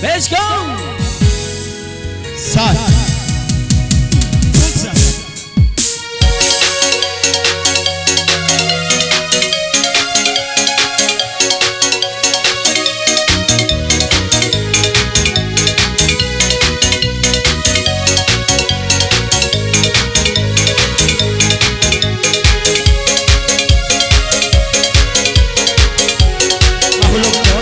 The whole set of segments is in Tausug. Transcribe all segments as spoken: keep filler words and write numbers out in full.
Let's go! Sa. Sa. Mahulog po.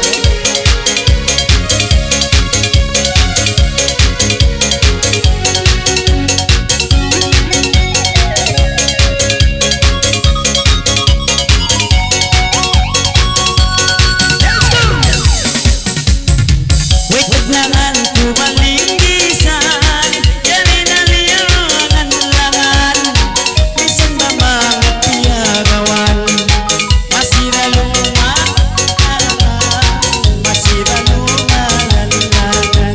Wait, wait, naman tumalinggisan, yari na liyangan-langan, misan ba manga tiyagawan, masi da luma-, masi da lumalangan.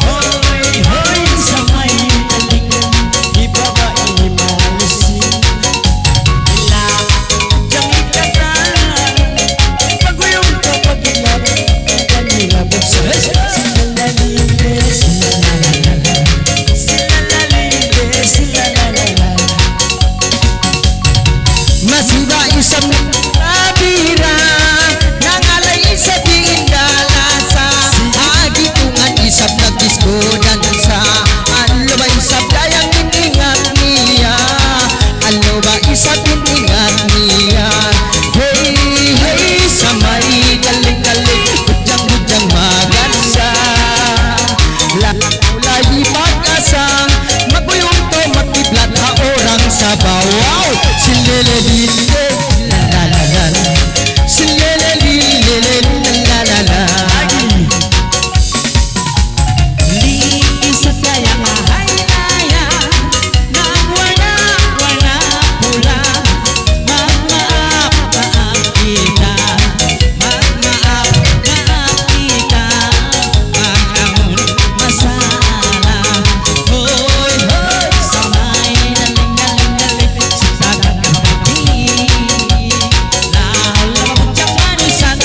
Hoy, hoy, sa may talingan, di ba ba ini malisin? Ila, jangan ikatan, paguyong ka pagilap, kanila buksan. Masi ba isab nagkabira, nangalay isab in dalasa, agi tungan isab nagdisko dansa, alu ba isab dayang in ingat niya, alu ba isab in ingat niya. Hey, hey, sa may galing-galing, bujang-bujang magansa. La, la, ipag-asa, maguyong kaw magkiblat ha orang Sabah. Wow! Silele lile, la, la, la, la, la. Silele lile, la, la, la, la. Agi. Linggi sa kaya nga hay na yan, nang warna-warna pula, magmaap-maap kita, magmaap-maap kita, bang awn masala. Hoy, hoy, sa may daling-daling-daling, sa dagang daling. Lahul na mabutyang manisan,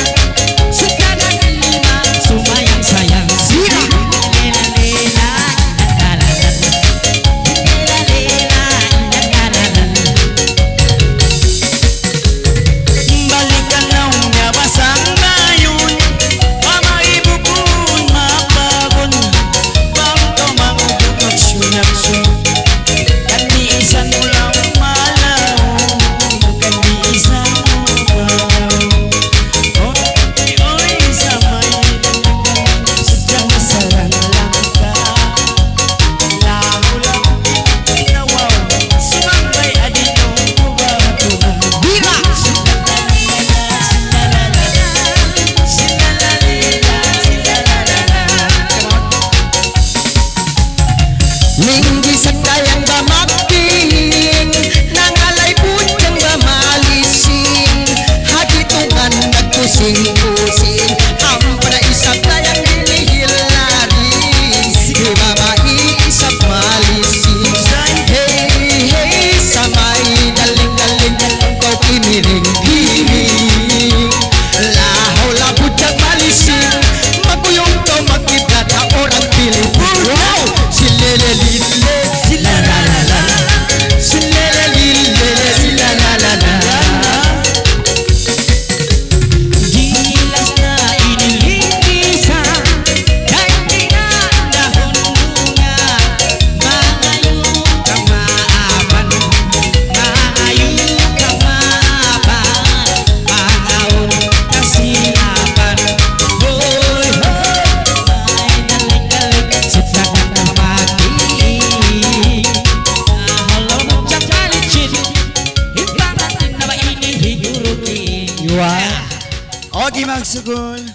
sa dagang lima, sumayang-sayang. Sira. Lela, lela, nagkalanan. Lela, lela, nagkalanan. Balikan na niya basang dayun, pamaibu pun mapagun, bang kaw manguduk magsun-agsun. Kan bisan mu laung malaung, kan bisan mu malaung. Oy, oy, sa may sadja sarang-langka. Lahu-lahu kinawaw, sumambay adlaw kuba-kuba. Bira! Linggi sa kayang bamaking, nangalay bujang bamalising, ha ditungan nagkusing-kusing, ampa na isab dayang dihil laring, sige babai isab malising. Hey, hey, sa may daling-daling, kaw kimiring-kiring. Lahu-lahu bujang malising, maguyong kaw magkiblat ha orang Pilipino. Wow! Silele lile, silalalala. Silele lile, silalalala. Gilas na ini linggi sa, kay tinandahun mu nga, mangayu' kamaapan, mangayu' kamaapan, mangayu' kasilapan. Hoy, hoy, may dalik-dalik, sitlakan na mati. Nahalong sa palichin, hipangatin na ba ini higurukin? Yuwa. Okay, magsukul.